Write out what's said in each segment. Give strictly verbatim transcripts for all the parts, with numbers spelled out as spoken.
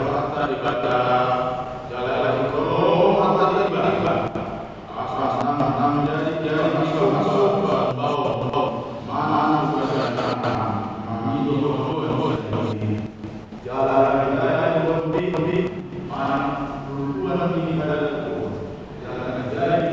rohanta Debata, jala di rohanta Debata, asa nang, nang jadi, jadi maso, maso, bau, bau, manang, manang, manang, manang, manang, jala, jala, manang, manang, manang, jala, jala,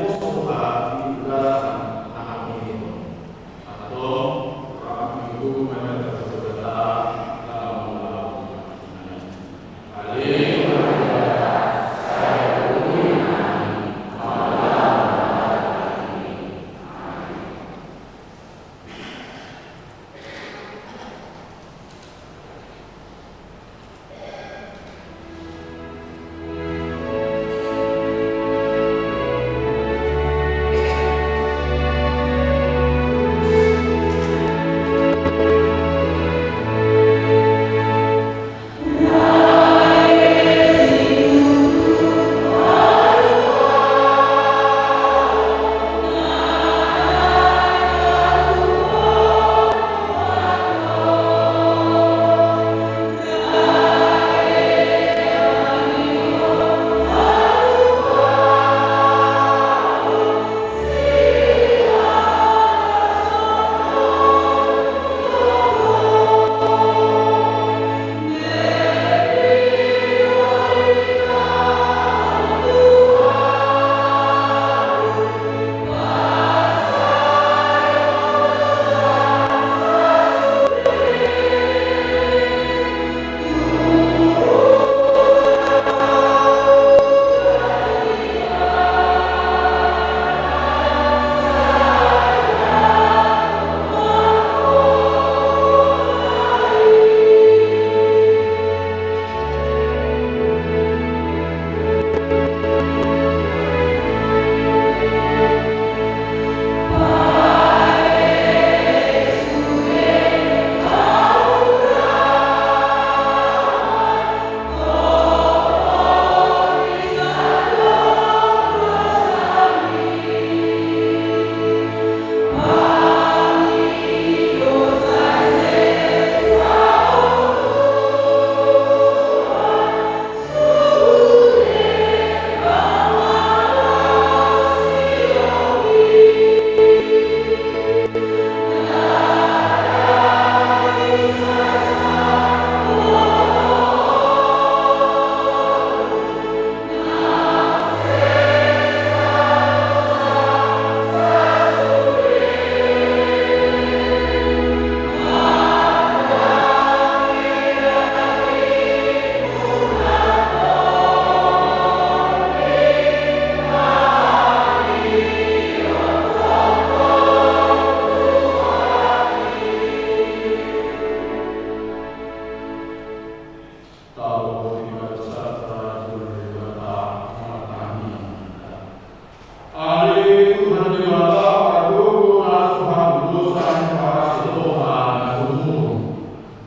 Ale Tuhan Debata, pardomu na so hamulosan, parasi roha na sumurung.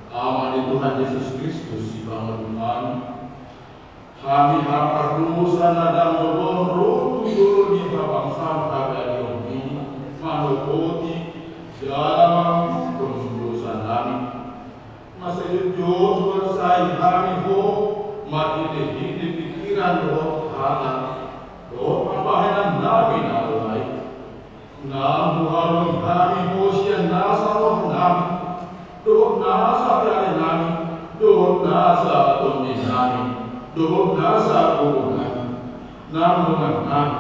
Ama ni Tuhan Jesus Kristus, Sipangolu nami, hami na pardosa na dang molo ro tu jolo ni habangsaon habadion i, manopoti jala mangampuhon dosa nami. Masa jotjot huarsai hami Ho, marhitehite pikiran dohot hata dohot pambahenan nami na olo i. Nang huharungi hami Ho sian nasa roha nami, dohot nasa piale nami, dohot nasa tondi nami, dohot nasa gogo nami, nang dongan nami,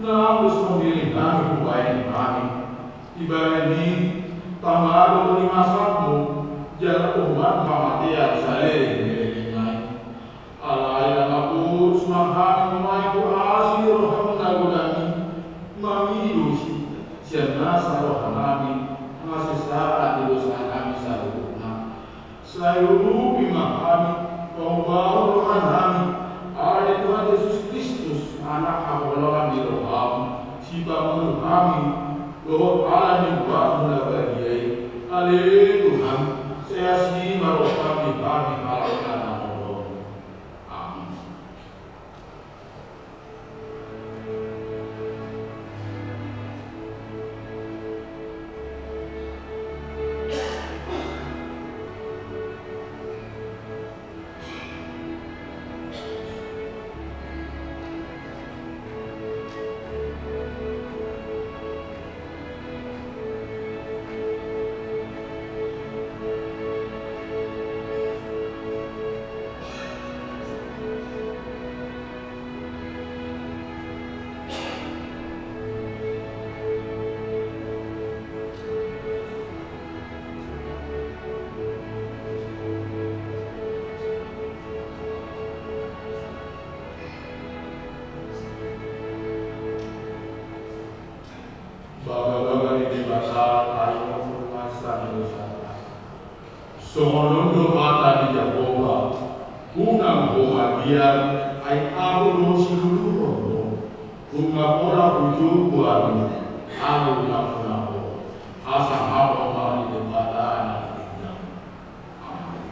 nang dos manggiling nami hubahen hami. Dibahen i, tama do di masakmu, jala omat hamatean saleleng ni lelengna i. Alai na mangurus ma hami nuaeng tu asi ni roham na godang i, mangido si-, sian nasa roha nami hasesaan ni dosa nami saluhutna. Sai urupi ma hami, pangubahon roha nami, ala ni Tuhan Jesus Kristus, Anak haholongan ni roham, Sipangolu nami, dohot ala ni buatmu na badia i. Ale Tuhan, sai asi ma roham di hami halak na mangoloi. Amin. Limbasan, ai ma purmasa ni dosa. Songon on do hata ni Jahowa: Unang ho mabiar, ai Ahu do siluluhon ho. Nunga pola hujou ho Ahu, Ahu nunga pola ho. Hasangapon ma di Debata na di ginjang. Amen.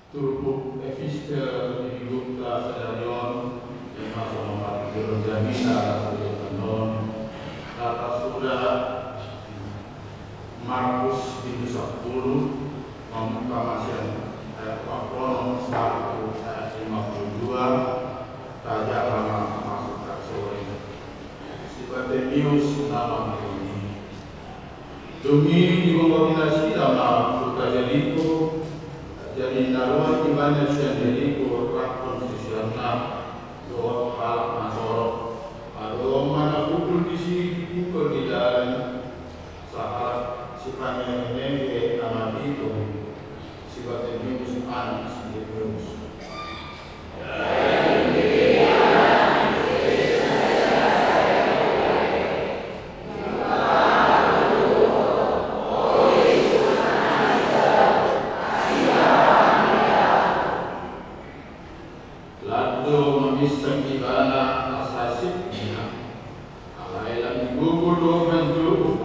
Turpuk epistel di minggunta sadari on, ima songon parjolo jamita na hujalo on, na tarsurat Markus bindu sampulu, mamungka ma sian ayat opat pulu onom sahat tu ayat lima pulu dua, tajaha ma masuk tu sore. Si Bartemius na mangihut i. Dung i diboan nasida ma huta Jeriko, jadi na ruar ibana sian Jeriko rap dohot siseanna dohot halak na torop. Adong ma na hundul disi dipukul di dalan, sahalak sipangelengelenge na mabitung, si Bartemius anak si Timeus. Lam do maminsang ibana asa sip ninna. Alai lam digogo do manjou.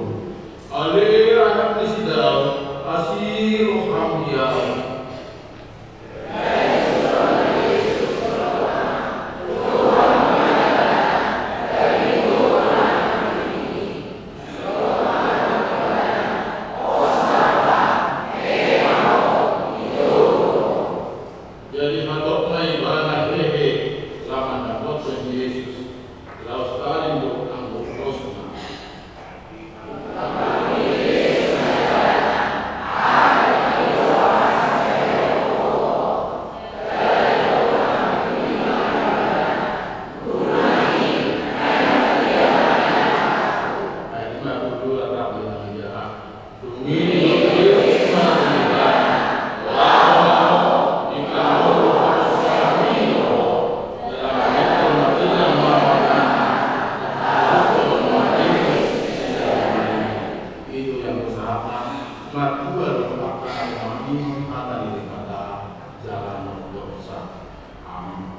Ale anak ni si Daud, asi roham di ahu. Jadi hatop ma ibana hehe, lam mandapothon Jesus, laos talim do anggo hosna. Hata ni Debata jala na umdosa. Amin.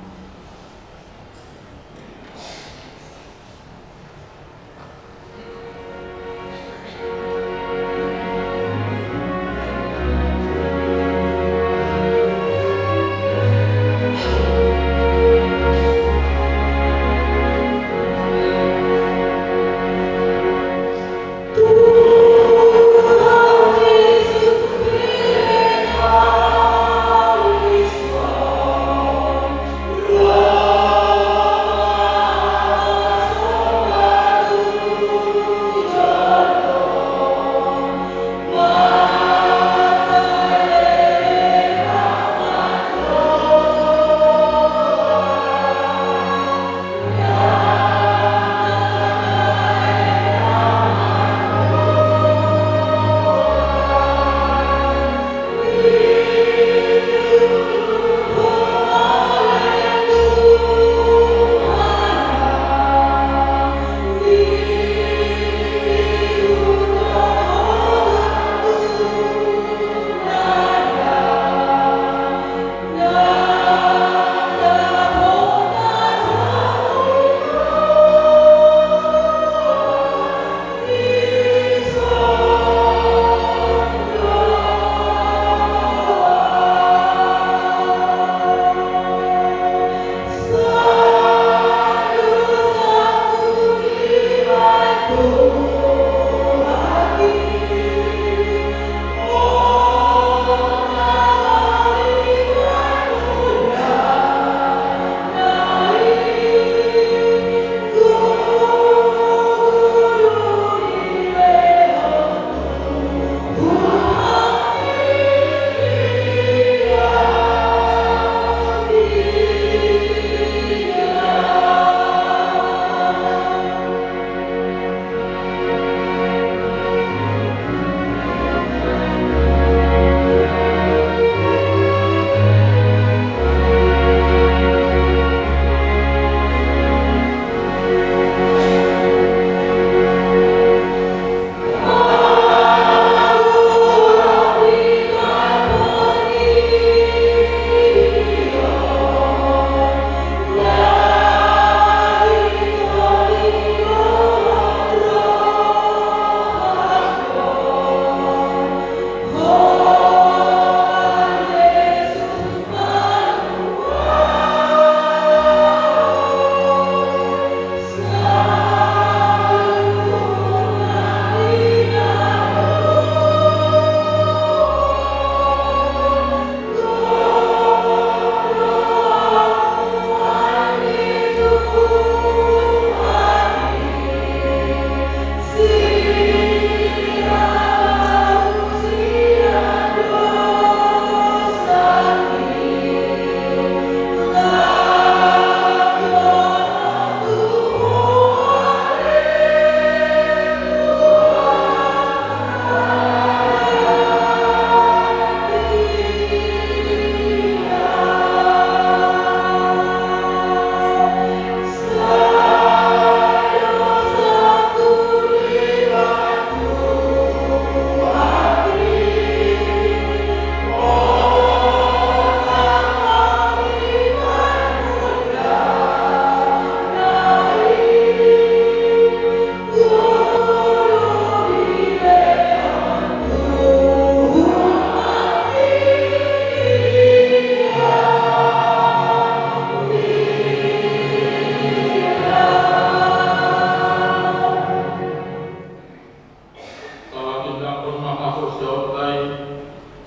Tapatindanghon ma haporseaonta i,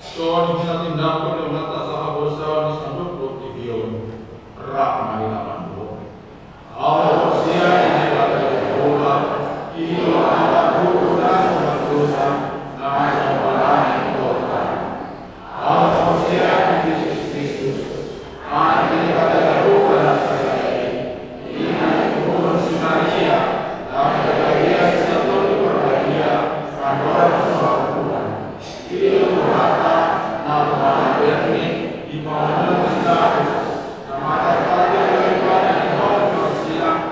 songon na tindanghon ni amanta sahaporseaon di saluhut portibi on. Rap ma hita mandok. Ahu porsea di Debata Jahowa, i do na mambuhul dosa na so mangalami dosa. Ahu porsea di Jesus Kristus, Anak ni Debata Jahowa na sasada i, i na nitubuhon si Maria, na gabe ia sian Tondi Porbadia, mandok songon Tuhan. I do Tuhanta, na tumangihon Berne, dipamangan Pilatus, na mata-mata dibahen di batu parsilang,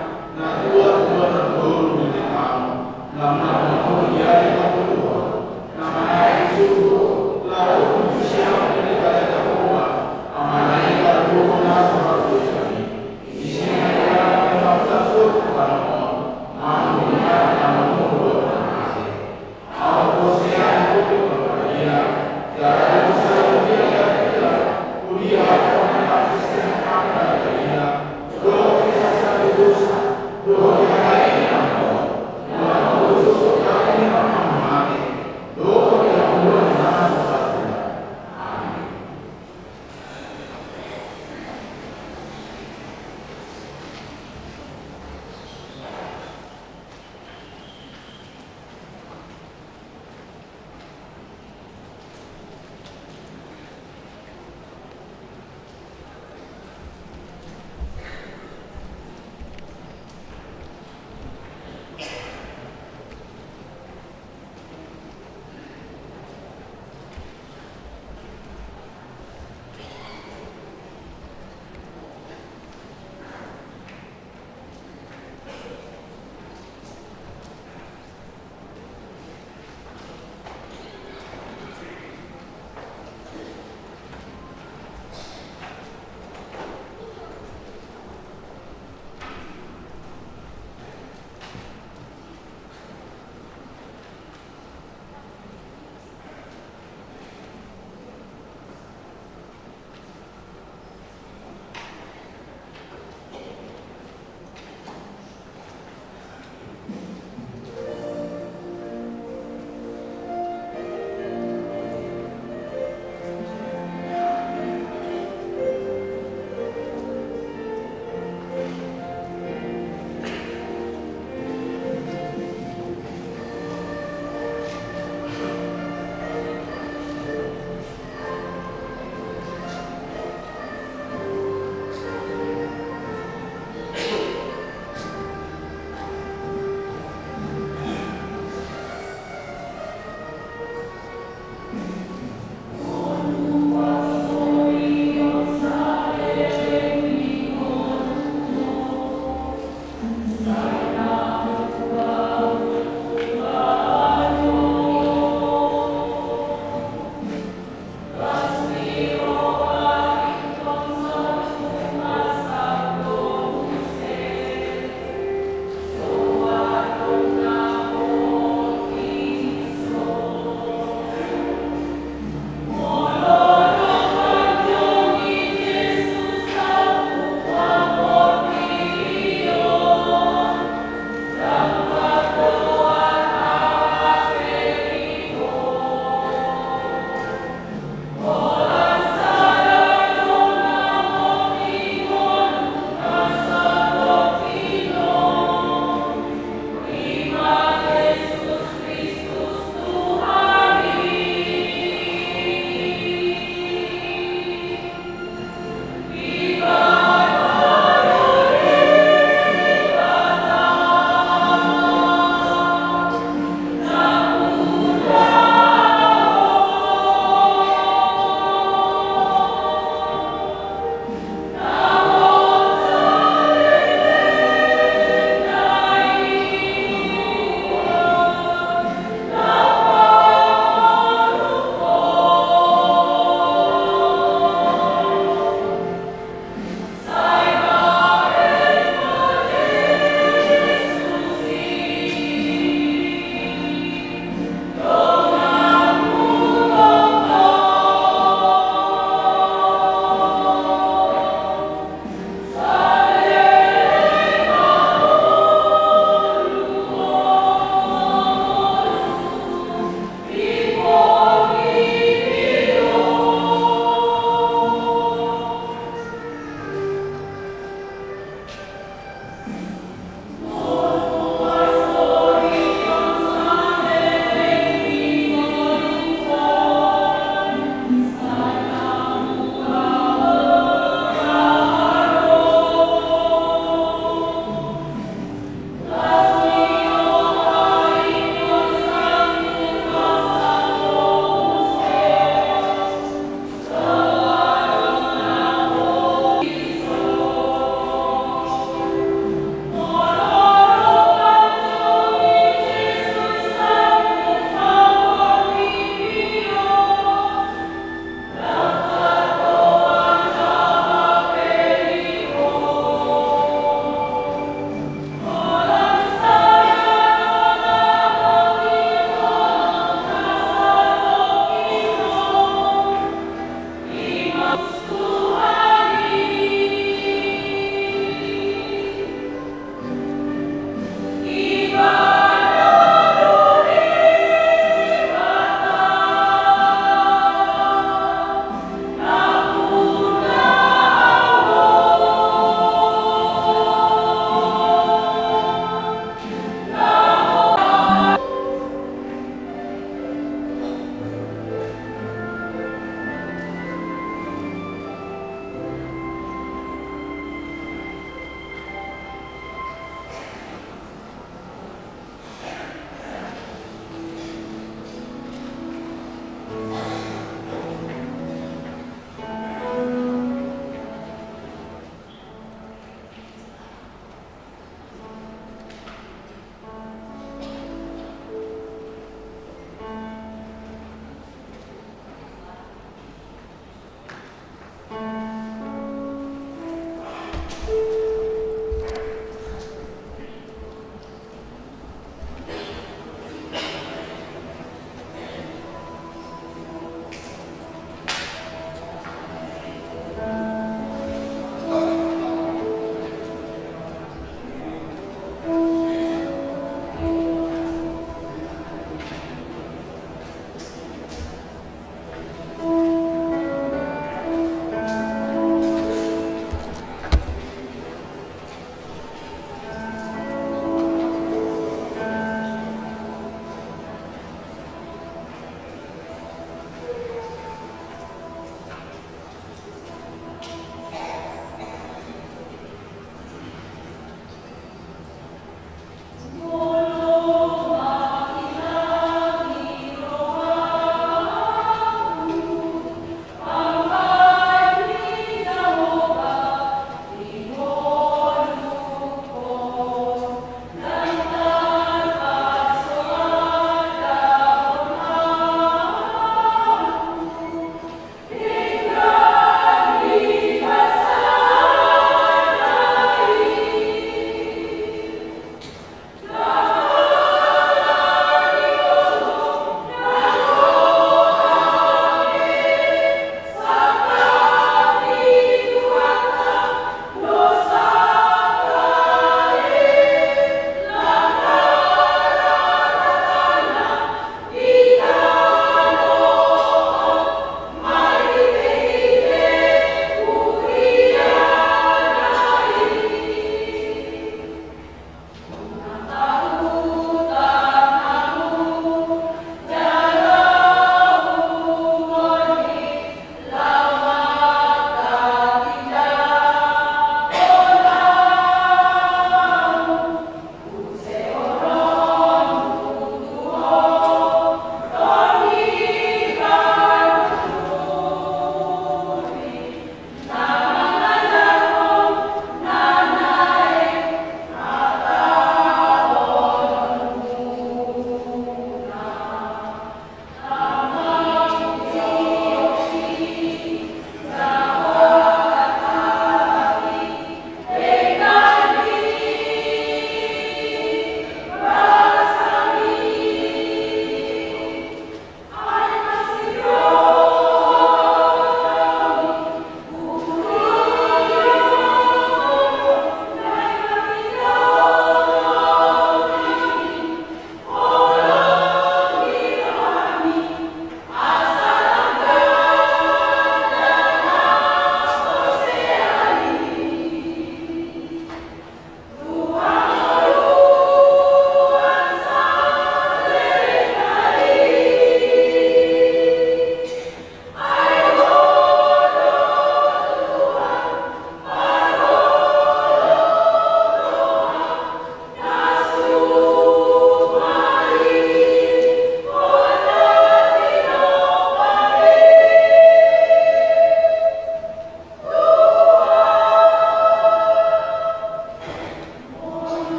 na tua-tua na tolu di tano.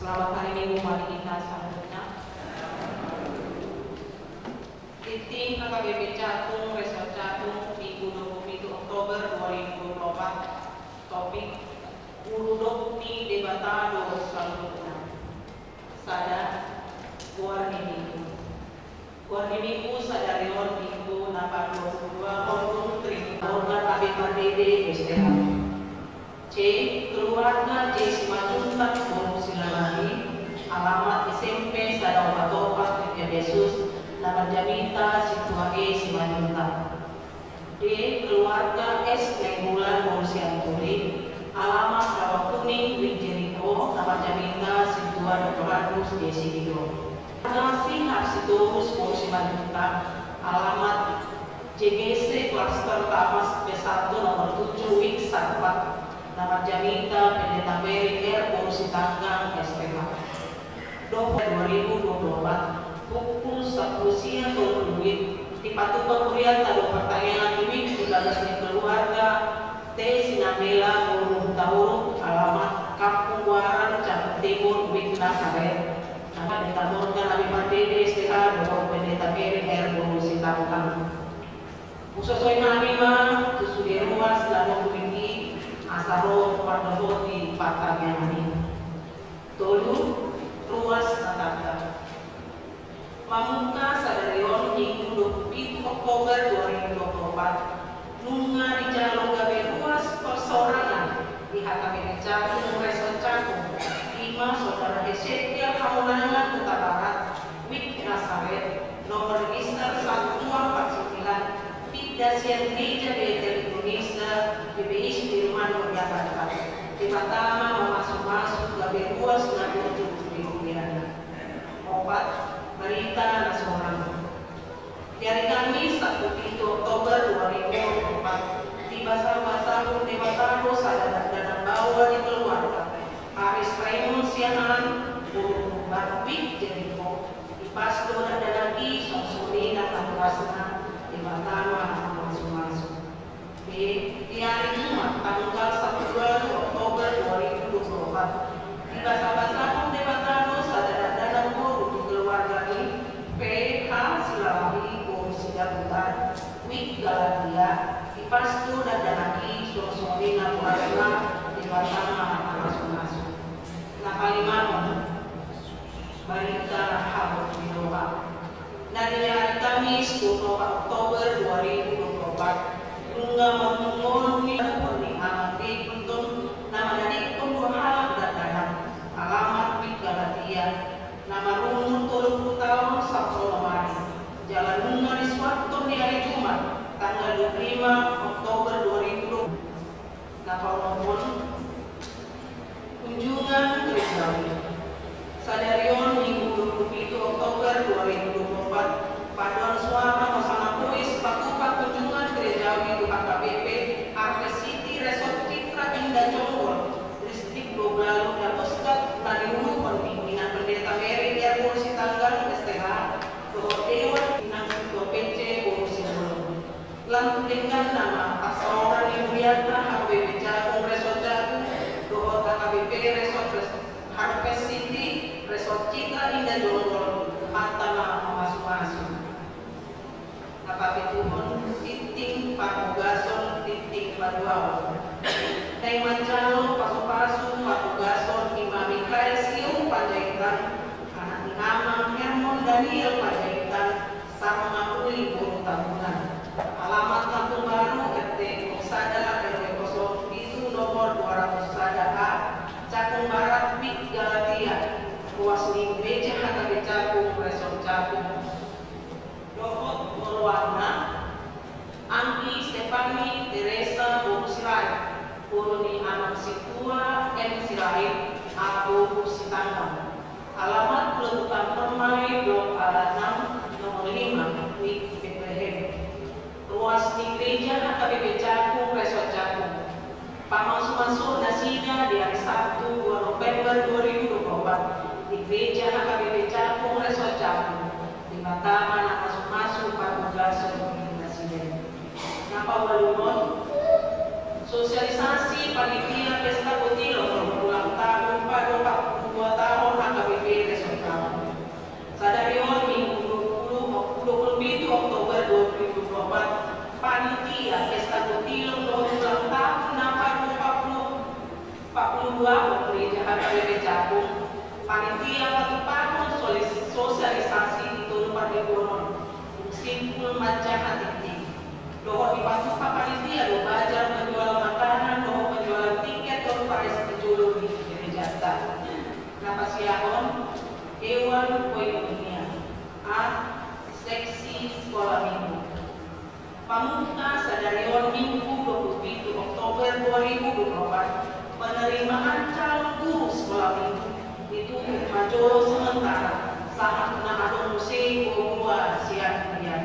Selamat hari Minggu bagi kita seluruhnya. Tintin H K B P Cakung, Resort Cakung, Minggu dua puluh pitu Oktober dua ribu dua puluh empat. Topik: Uludok ni Debata do saluhutna. Sada, goar ni Minggu. Goar ni Minggu sadari on Minggu na padua pulu dua Honung Trinita. Keluarga A B Pandede S T H. C, keluarga J Simanjuntak boru Silalahi, alamat S M P sada opat opat F F Yesus, na marjamita Sintua E Simanjuntak. D, keluarga S Nainggolan boru Sianturi, alamat Rawakuning, Wijk Jeriko, na marjamita Sintua Doktor Agus Desidido. Keluarga Siharsitorus boru Simanjuntak, alamat J G C Klaster Tamas P satu nomor tujuh Wijk Sarupat, na marjamita Pendeta Mary R boru Sitanggang S P H. Dohot dua ribu dua puluh empat, pukul sampulu sia tolu menit, dipatupa hurianta do partangiangan di Wijk di bagas ni keluarga T Sinambela boru Hutauruk, alamat Kampung Buaran, Cakung Timur, Wijk Nasaret. Nama Pendeta Morgan A B Pandede S T H dohot Pendeta Mary R boru Sitanggang. Husosoi hami ma tu sude ruas na dohot i asa ro mandohoti partangiangan i. Tolu, ruas na tangkas. Mamungka sadari on Minggu dua puluh pitu Oktober dua ribu dua puluh empat, nunga dijalo gabe ruas perseorangan di H K B P Cakung Resort Cakung, i ma Saudara Hesekiel Hamonangan Hutabarat, Wijk Nasaret, nomor register satu dua empat sembilan, pinda sian Gereja Betel Indonesia, G B I Sudirman, Yogyakarta. Debata ma mamasumasu gabe ruas na burju di robeanna. Opat, barita na sorang. Di ari Kamis sampulu pitu Oktober dua ribu dua puluh empat, dibasabasahon Debata do sada dakdanak baoa di keluarga Aris Raymond Siahaan, boru Tuban, Wijk Jeriko. Dipasu do dakdanak i songon i na tangkasna. Debata ma mamasumasu. B, di ari Jumat tanggal sampulu ualu Oktober dua ribu dua puluh empat, dibasabasahon Debata do sada dakdanak boru di keluarga i, P H Silalahi boru Sidabutar, Wijk Galatia. Dipasu do dakdanak i songon i na tangkasna. Debata ma mamasumasu. Na palimahon, barita habot ni roha. Na di ari Kamis dua puluh opat Oktober dua ribu dua puluh empat, nunga marhite ni amang Dipton na manadingkon dua halak dakdanak, alamat Wijk Galatia, na marumur tolu pulu taon sampulu onom ari, jala nunga disuathon di ari Jumat tanggal dua pulu lima Oktober dua ribu dua puluh. Na paonomhon, kunjungan gerejawi. Sadari on Minggu dua puluh pitu Oktober dua ribu dua puluh empat, paduan suara hosana voice patupa kunjungan gerejawi tu H K B P Harvest City Resort Citra Indah Jonggol, Distrik Dua Pulu Ualu Darmstadt, na niuluhon ni Inang Pendeta Mary R boru Sitanggang S T H, dohot dewan, Inang Sintua P C boru Simbolon. Lam tu dengganna ma, pasaoran ni huria H K B P Cakung Resort Cakung dohot H K B P Resort Res-, Harvest City Resort Citra Indah Jonggol, Tuhanta ma mamasumasu. Na papituhon, tintin parhugason, tintin paduahon. Naeng manjalo pasupasu parhugason i ma Mikael Siu Panjaitan, anak ni amang Hermon Daniel Panjaitan, Sarma Uli boru Tambunan. Alamat Kampung Baru, R T kosong sada, R W kosong pitu, nomor dua ratus sada A, Cakung Barat, Wijk Galatia. Ruas ni Gereja H K B P Cakung Resort Cakung. Dohot oloanna, Anggi Stefani Teresa boru Sirait, boru ni amang Sintua M Sirait, A boru Sitanggang. Alamat Pelutukan Permai, Blok A enam, nomor lima, Wijk Betlehem. Ruas ni Gereja H K B P Cakung Resort Cakung. Pamasumasu nasida di ari Sabtu dua November dua ribu dua puluh empat di Gereja H K B P Cakung Resort Cakung. Debata ma na mamasumasu parhugason nasida. Na paualuhon, sosialisasi panitia pesta potilon ulang tahun padopak dua tahun H Jaha tingting. Dohot dipatupa panitia do bazar penjualan makanan dohot penjualan tiket door prize di jolo ni gerejanta. Na pasiahon Dewan Koinonia. A. Seksi Sekolah Minggu. Pamungka sadari on Minggu dua puluh pitu Oktober dua ribu dua puluh empat, penerimaan calon guru sekolah minggu ditutup ma jolo sementara sahat na adong muse boa-boa sian huria.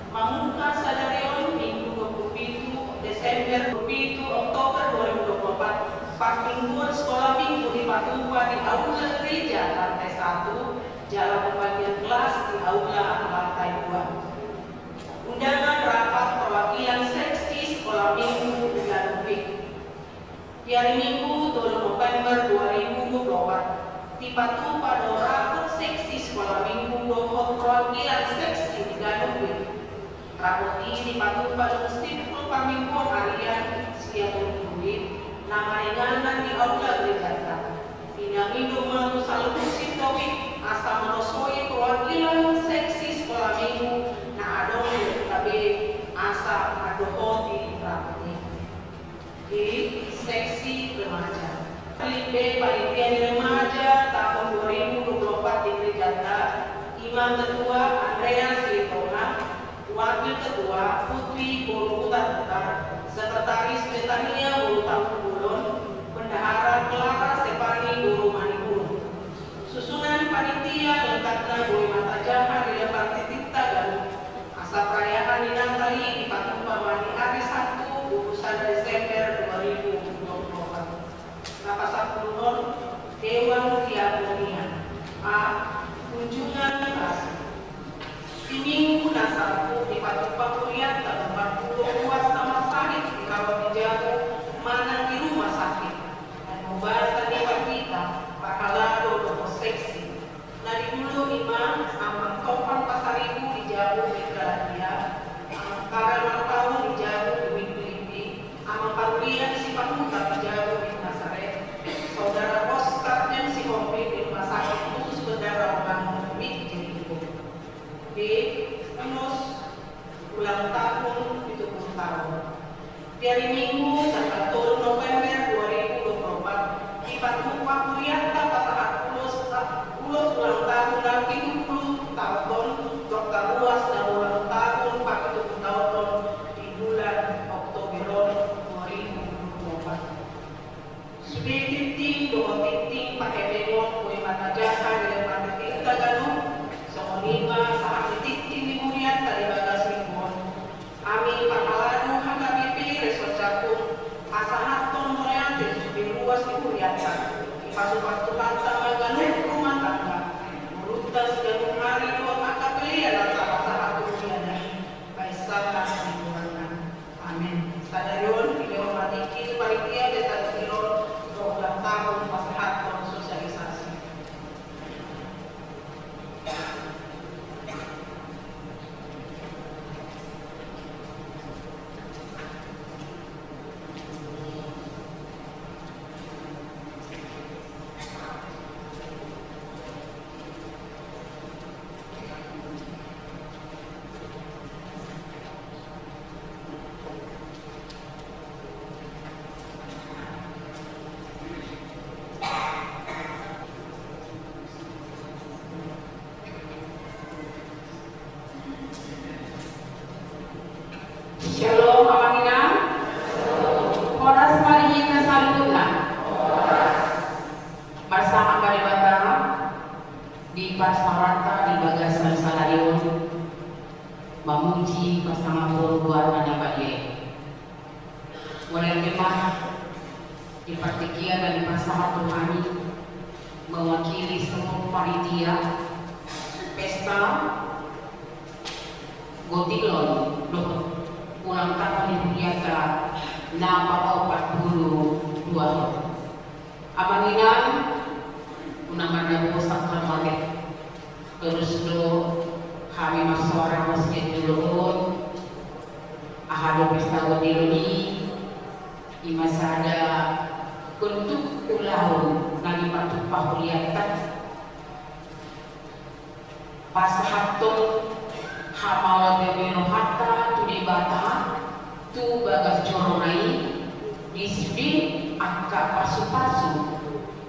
Pamungka sadari on Minggu dua puluh pitu Desember, dua puluh pitu Oktober dua ribu dua puluh empat, parmingguan sekolah minggu dipatupa di aula gereja lantai satu, jala pembagian kelas di aula lantai dua. Undangan rapat perwakilan seksi sekolah minggu di Ganup I. Di ari Minggu tolu November dua ribu dua puluh empat, dipatupa do rapat seksi sekolah minggu dohot perwakilan seksi di Ganup I. Rapat i dipatupa dung simpul parmingguan arian sian Ganup I na maringanan di aula gerejanta. Inang i do ma tu saluhut sintong i asa marosoi perwakilan seksi sekolah minggu na adong di huta be asa mandohoti rapat i. Di seksi remaja. Terlebih panitia ni remaja tahun dua ribu dua puluh empat di gerejanta, ima ketua Andreas Sitonga, wakil ketua Putri Boru Huta Tutar, sekretaris Betania Boru Tahu Bolon, bendahara Clara Stefani Boru Manipurung. Susunan panitia lengkapna boi ma tajaha di lembar titikta ganup. Asa perayaan ni Natal i dipatupa ma di ari Sabtu dua puluh sada Desember dua ribu dua puluh empat. Na pasampuluhon, Dewan Diakonia. A. Kunjungan kasih. Di Minggu na salpu dipatupa hurianta opat pulu ruas na marsahit dirawat di jabu manang di rumah sakit. Naeng mubasa di hita parhalado dohot seksi. Na di jolo i ma Amang Topan Pasaribu di jabu di Galatia, Amang Karel Martaun di jabu di Wijk Pilipi, Amang Parlian Sipahutar di jabu di Nasaret, Saudara Oskar James Sihombing di Rumah Sakit Khusus Bandar Labuan Bajo Wijk Jeriko. B. Ulos ulang tahun pitu pulu taon. Di ari Minggu tanggal tolu November dua ribu dua pulu opat, dipatupa hurianta pasahat ulos, ulos ulang tahun na pitu pulu taon, dokta ruas na ulang tahun papitu pulu taon di bulan Oktober on dua ribu dua pulu opat. Sude tingting dohot tingting pahebengon boi ma tajaha di lembar titikta ganup, songon i ma sahat ni tingting ni hurianta di bagas minggu on. Hami parhalado H K B P Ressort Jakung, pasahathon mauliate sude ruas di hurianta. Dipasupasu Tuhanta ma ganup rumah tangga, ngolunta siganup ari dohot angka pelean na tapasahat tu hurianta i, baen sangap di goarna. Amen. Sadari on dilehon ma tingki tu panitia pesta tingki on, dohot ulang tahun pasahathon sosialisasi. Syalom, Amang Inang. Horas ma di hita saluhutna. Marsangap ma Debata di parsaoranta di bagasan sadari on, mamuji pasangapon goarna na badia i. Mauliate ma di partingkian na dipasahat tu hami mewakili seluruh panitia pesta gotilon dohot ulang tahun ni hurianta na paopat pulu dua on. Amang Inang, unang marnida bosan hamu ate. Torus do hami marsoara sian jolo on, aha do pesta gotilon i, ima sada bentuk ulaon na dipatupa hurianta. Pasahathon hamaolon ni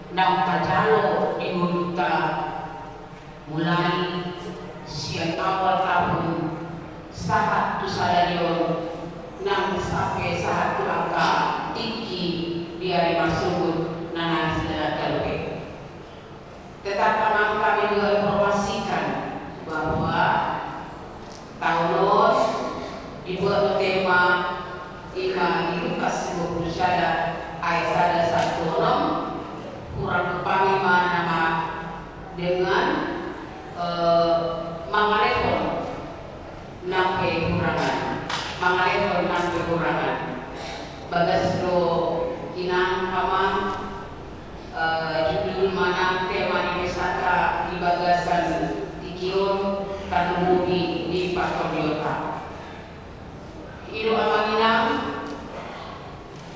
Naung tajalo di ngolunta mulai sian awal tahun sahat tu sadari on, nang sampe sahat tu angka tingki di ari marsogot na naeng sidalan gabe. Tetap amang kami juga informasikan bahwa tahun on dibuat tema ima di Lukas dua puluh sada ayat sada sahat tu onom, hurang tu hami ma nama dengan, eh, mangalehon nang pe hurangan, mangalehon nang pe hurangan. Bagas do inang amang, eh, judul manang tema ni pestanta di bagasan tingki on, tarlumobi di partondion ta. I do amang inang,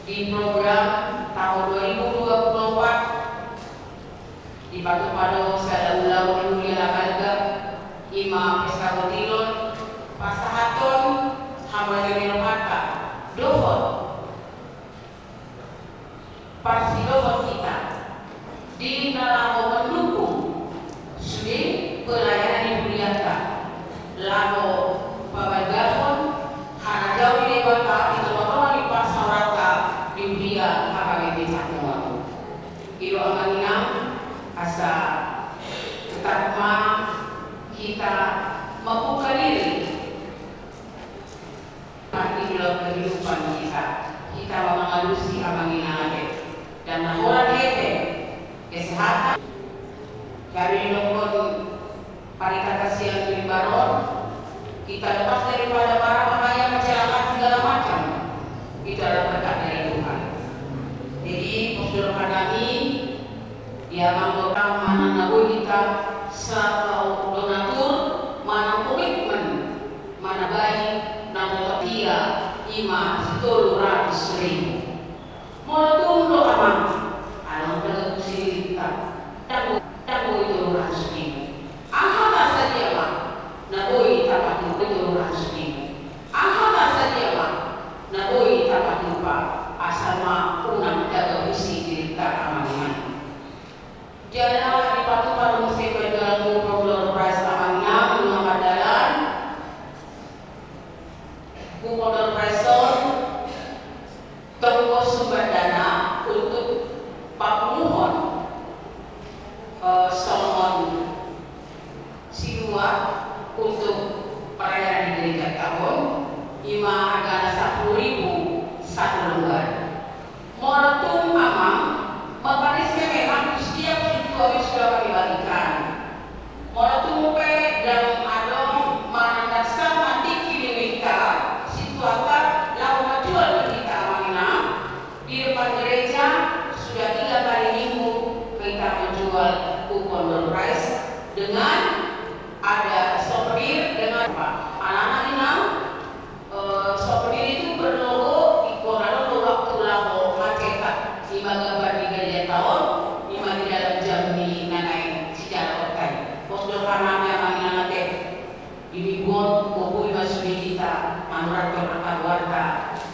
di program tahun dua ribu dua puluh empat dipatupa do sada ulaon na balga, ima pesta botilon, pasahathon hamatean ni rohanta dohot parsidohot hita di na laho mandukung sude pelayanan di hurianta, laho pabalgahon harajaon ni Debata di tongatonga ni parsaoranta di huria H K B P Cakung on. I do amang inang, asa tetap ma hita mambuka diri di dalam kehidupan kita. Hita ma mangalusi amang inang ate. Dan na holan hepeng, kesehatan. Jadi dohot parintah kasihan di baron, kita lepas daripada marah, bahaya, kecelakaan, segala macam. Itu adalah berkat dari Tuhan. Jadi, pos dohot hami, ya, manggotang manang na boi hita, selaku donatur, manang komitmen, manabai, na motop ia, ima sitolu ratus ribu. Molo tung do amang, alana gabe husi diritta, dang boi, dang boi tolu ratus ribu. Aha ma sadia ma na boi tapatupa, tolu ratus ribu. Aha ma sadia ma na boi tapatupa, asal ma unang gabe husi diritta amang inang. Jala dipatupa do muse penjualan kupon door prize amang inang, nunga mardalan kupon door prize on. Tong do sumber dana untuk papunguhon, eh, songon situa untuk pelayanan di gereja ta on, ima hargana sampulu ribu satu lembar. Molo tung amang, maparisme memang tu setiap situa i sudah kami bagikan. Molo tung pe dang adong manang dang sah maningki ni unikta, situata laho manjual di hita amang inang, di depan gereja sudah tiga kali minggu hita menjual kupon door prize dengan ada souvenir dengan apa? Alana inang, eh, souvenir itu berlogo, ingkon adong do waktu laho mencetak, ima gambar di gereja ta on, ima di dalam jam ni na naeng sijalaonta i. Pos do hami amang inang ate. Di minggu on, boi ma sude hita manurat angka goarta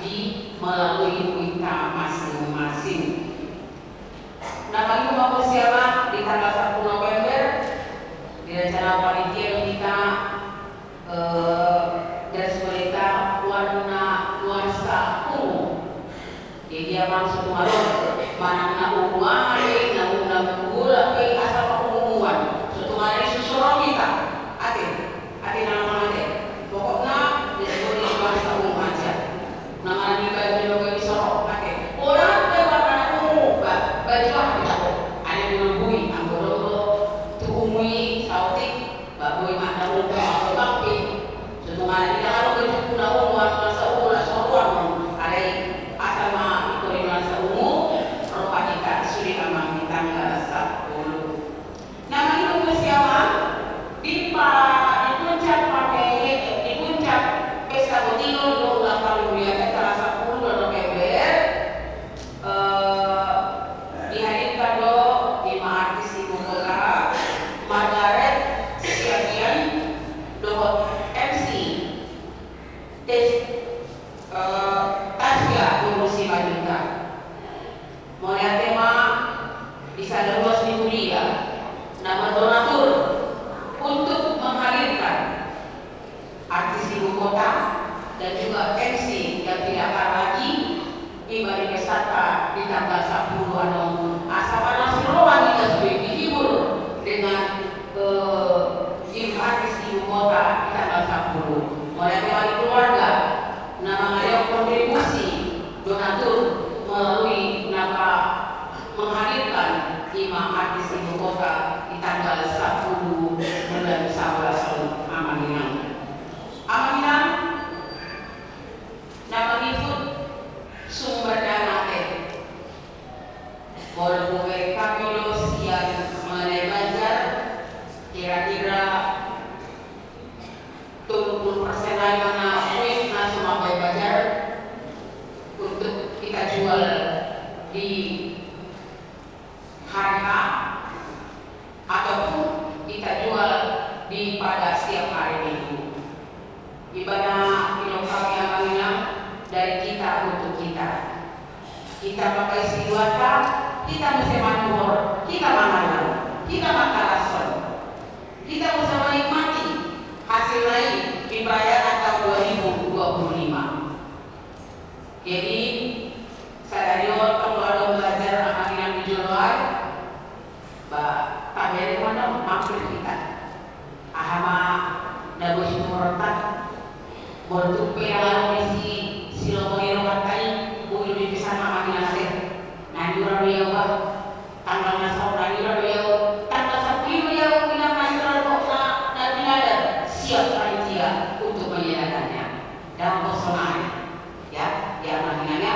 di melalui unikta masing-masing. Na mangihut ma muse amang, di tanggal sampulu November, direncana panitia do hita, eh, garis berita warna nuansa ungu. Jadi amang, so tung adong manang na ungu aha pe, na ungu, na ungu bola pe, asal ma ungu-unguan. So tung adong i, so ro hita. Ate, ate nang amang ate. Pokokna, jadi boi nuansa ungu aja. Na manang di baju ni logo i, so ro ate. Bola pe warna na ungu, ba, baju aha pe tabo. Alai molo boi, anggo adong do tu ungu i saotik, ba boi ma na ungu pe, anggo bangke. So tung adong i, dang adong baju na ungu, anu nuansa ungu, na so ro amang. Alai asal ma ingkon i nuansa ungu, ro ma hita sude amang di tanggal sampulu. Na mangihut muse amang, di pa-, di puncak pake-, di puncak pesta botilon do ulang tahun hurianta tanggal sampulu November, eh, dihadirkan do ima artis ibu kota, Margaret Siagian, dohot M C Tes-, eh, Tasya Guru Simanjuntak. Mauliate ma, di Ruas ni huria na berdonatur untuk menghadirkan artis ibu kota dan juga M C yang tidak kalah lagi, ima di pestanta di tanggal sepuluh annon, asa pala si roha ni hita sude dihibur dengan, eh, artis ibu kota di tanggal sepuluh. Mulai dari keluarga na mangalean kontribusi donatur melalui napa menghadirkan ima artis ibu kota di tanggal sepuluh bulan sebelas on, Amang Inang. Amang Inang, na mangihut sumber dana te. Molo hubereng hami do sian mengenai bazar, kira-kira tolu pulu persen nai ma na unik na so mambahen bazar untuk kita jual di hari H ataupun kita jual di pada setiap hari Minggu. Ibana ilok hami, Amang Inang, dari kita untuk kita. Hita pakai siluata, hita muse manuhor, hita mangalang, hita mangkalashon, hita muse menikmati hasilna i di perayaan tahun dua ribu dua puluh lima. Jadi, sadari on tong do adong bazar, Amang Inang, di jolo ai, ba, tabereng ma na mampir hita. Aha ma na boi sinuhoronta? Molo tung pe ndang adong disi silomo ni rohanta i, boi do dipesan, Amang Inang, ate. Naniura do i ahu, ba. Tanggal na saur naniura do i ahu, tanggal sampulu lima do i ahu, Inang, naniura do, na, na pinadar siap panitia untuk menyediakannya. Ndang poso nai. Ya, ya, Amang Inang, ya.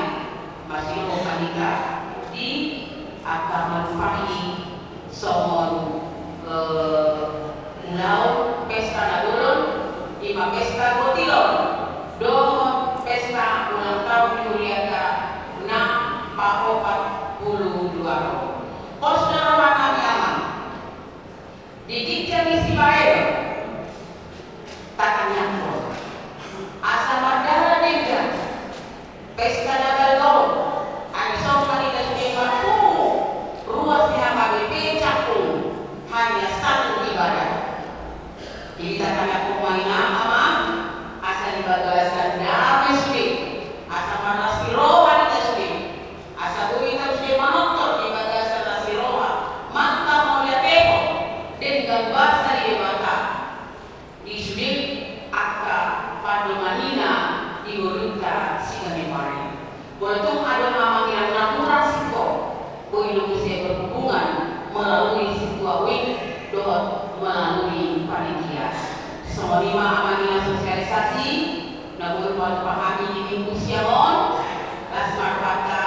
Masidohot ma hita di angka manufaktur songon, eh, ulaon pesta na bolon, ima pesta botilon dohot pesta ulang tahun ni hurianta na paopat pulu dua on. Pos do roha nami, Amang, di ginjang ni sibahenon tatangiangkon asa mardalan denggan pesta na balga on, asa songon hita sude marpungu ruas ni H K B P cakung hanya satu ibadah. Jadi tatangiangkon ma, Inang, Amang, asa di bagasan dame sude, asa marlas ni roha hita sude, asa boi hita sude manortor di bagasan las ni roha, manghamauliatehon denggan basa ni Debata di sude angka pandonganina di ngolunta siganup ari. Molo tung adong, Amang Inang, na hurang singkop, boi do muse berhubungan melalui situa wik dohot melalui panitia. Songon i ma, Amang Inang, sosialisasi na boi hupapasahat hami di minggu siang on, las ma rohanta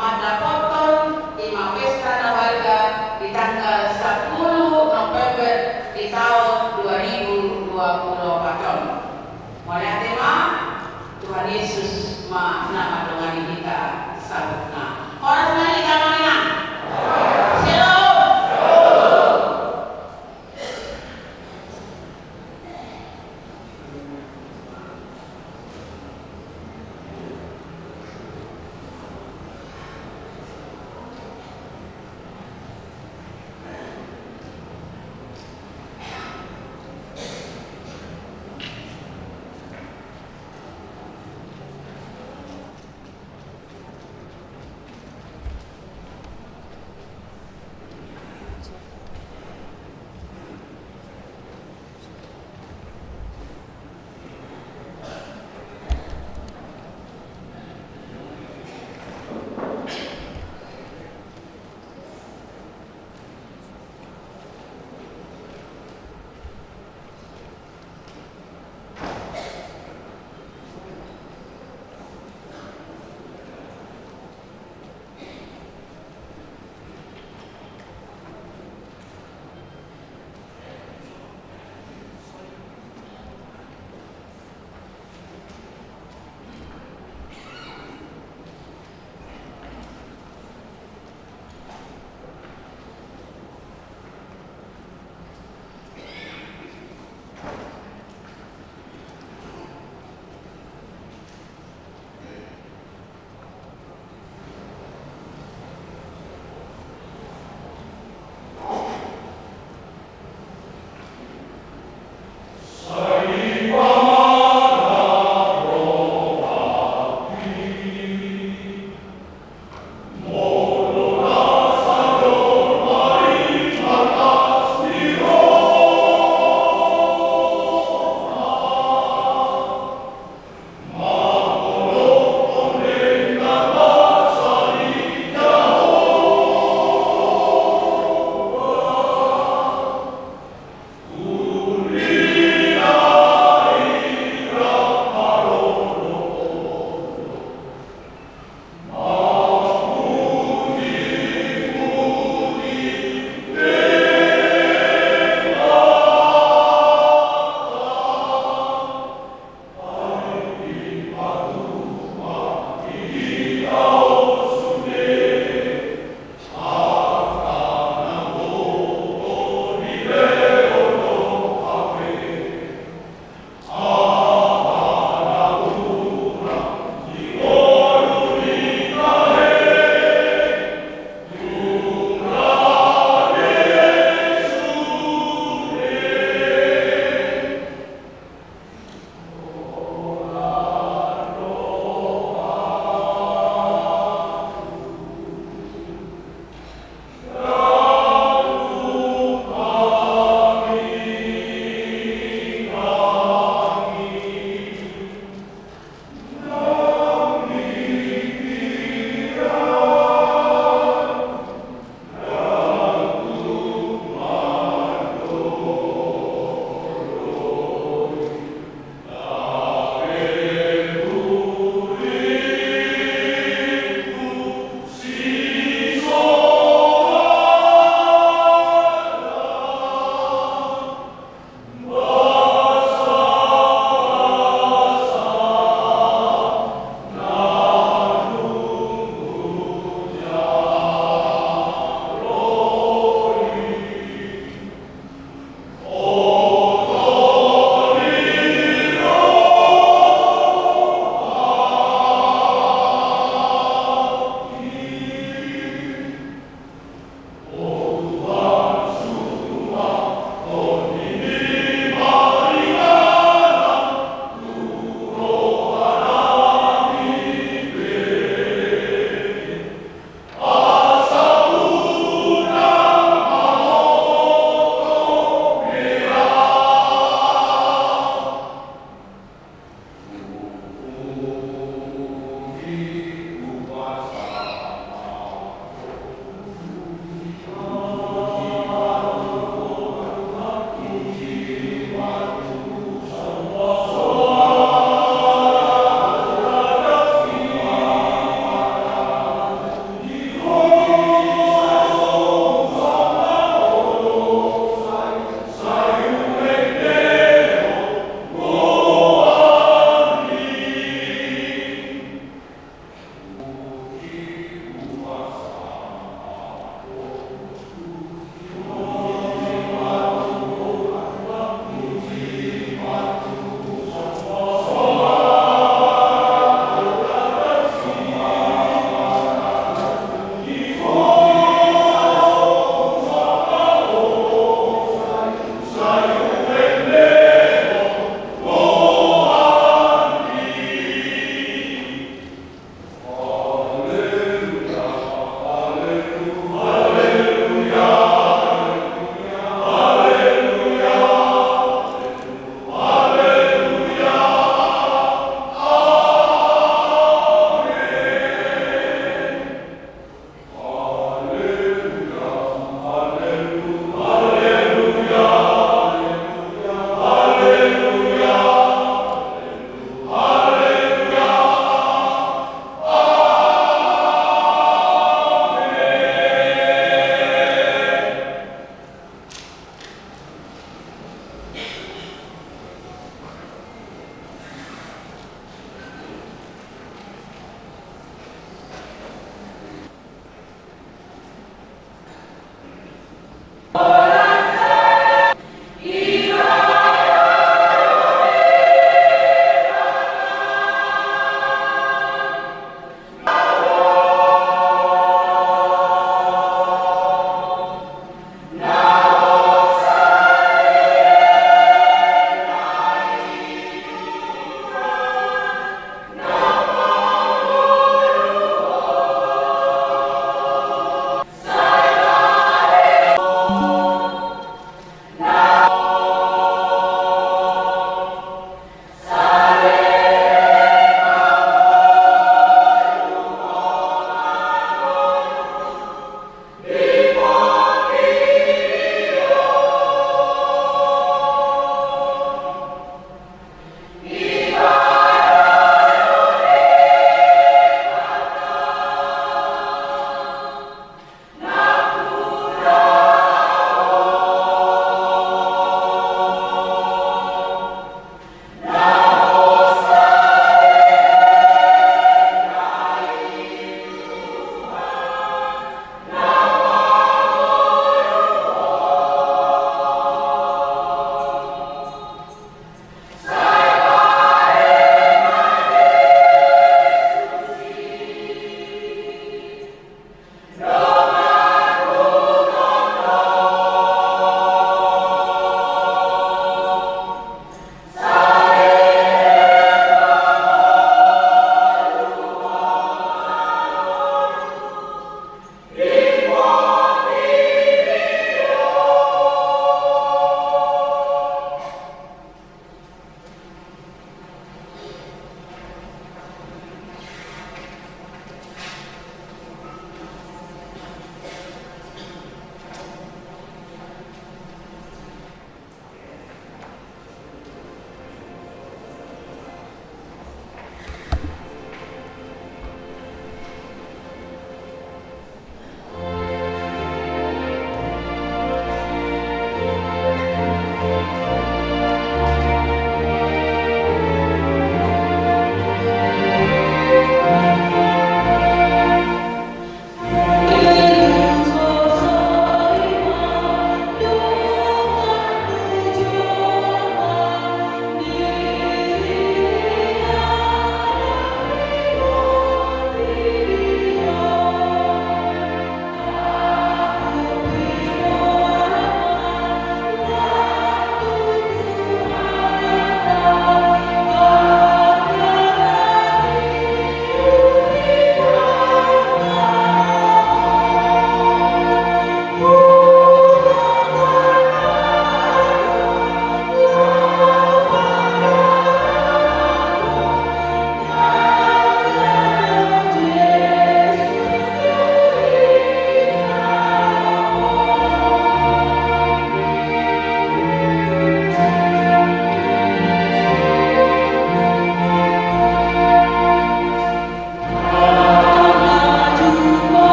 mandapothon ima pesta na balga di tanggal sampulu November di taon dua ribu dua pulu opat on. Mauliate ma, Tuhan Yesus ma na mandongani hita saluhutna. Horas ma di hita, Amang Inang. Shalom.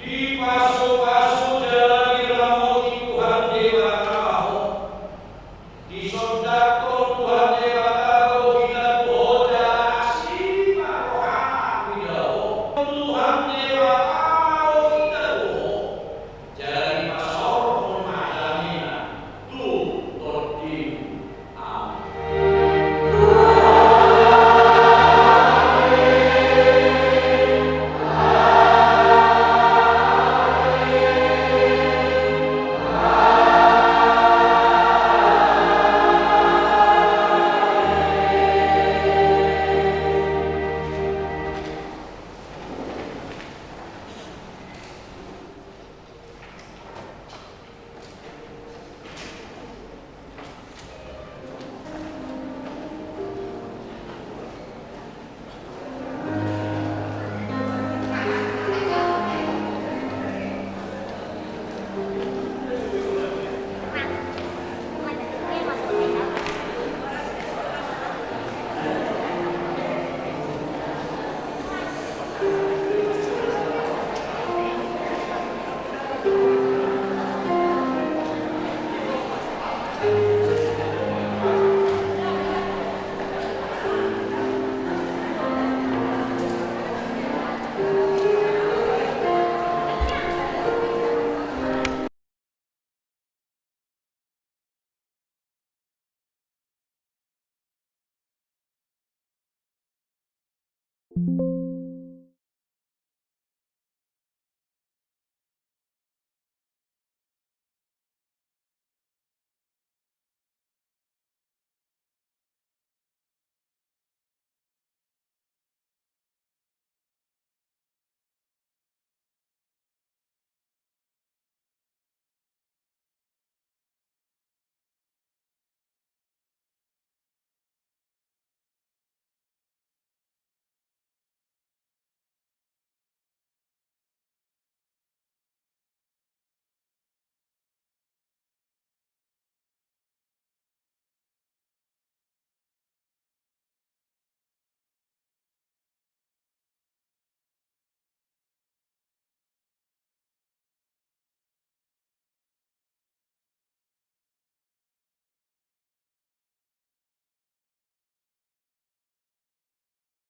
Dipasupasu jala diramoti Tuhan Debata ma ho. Disondangkon Tuhan Debata do hita tu ho jala asi ma rohana tu ho. Tuhan Debata ma ho hita tu ho. Jala dipasaorhon ma damena tu tondim. Amen.